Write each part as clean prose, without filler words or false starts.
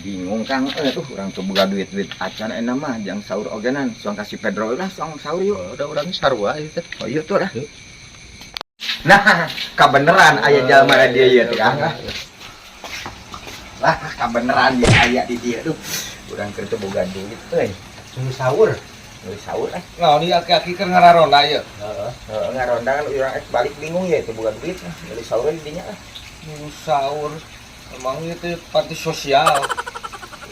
Bingung Kang, aduh urang teu boga duit-duit acan enak mah jang sahur ogenan. Suang kasih Pedro lah, suang sahur yuk. Oh, udah urang sarua ieu teh. Oh iya tuh lah. Nah, kabeneran aya jalma di dieu teh Kang. Lah, kabeneran ya aya di dieu tuh. Urang keur teu boga duit euy. Tunggu sahur. Geus sahur eh. Nah, ini aki-aki keur ngararonda ieu. Heeh. Heeh, ngaronda kan urang ek balik bingung ya teu boga duit. Geus sahur di dinya lah. Nunggu sahur. Emang ieu teh panti sosial.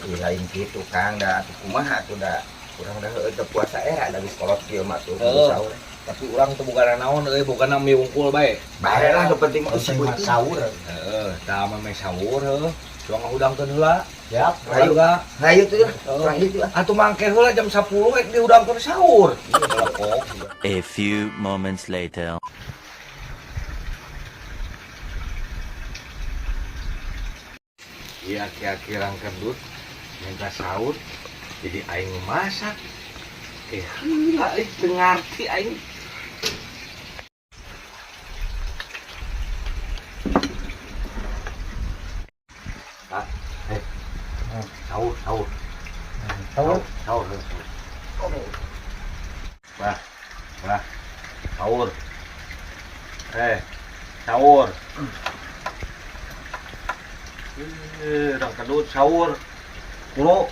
Ih, lain kitu Kang, da atuh kumaha atuh da. Urang da heueuh teu puasa era da geus kolot kieu mah tuh Heeh. sahur. Tapi urang teu boga naon euy, bogana mie wungkul bae. Bae lah nu penting mah Penting mah sahur. Heeh, tah mah meh sahur heuh. Suang ngahudangkeun heula. Siap. Ayo. Ayo. Hayu tuh lah, urang itu ah. Atuh mangke heula jam 10 rek dihudangkeun sahur. Lepok. A few moments later. Iya aki-aki rang kedut minta sahur jadi aing masak. Eh heula euy teu ngarti aing. Ah, eh. Sahur, sahur. Sahur. Sahur, sahur. Wah, wah, sahur. Eh, sahur. Eh, rang kedut sahur. Kulo.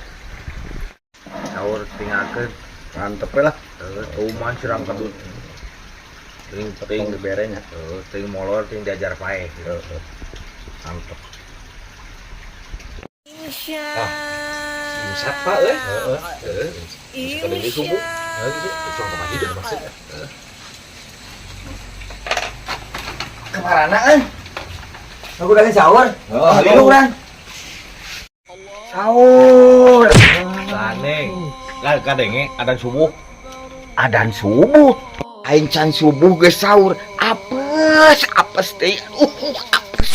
Sahur tinggalkeun. Mantep we lah. Heuh, tuman si rang kedut. Ting Tong ting diberenya. heuh, ting molor ting diajar paeh. Heeh. Mantep. Ah, imsak Pak euy. Heeh. Heeh. Imsak deui subuh. Heeh gitu. Cuang ke masjid masjid. Kemarana euy? Aku udah sahur. Oh, Ayo urang. Sahur. Laneng. Lah kadenge adan subuh. Adan subuh. Aing can subuh geus sahur. Apes, apes teh. Apes.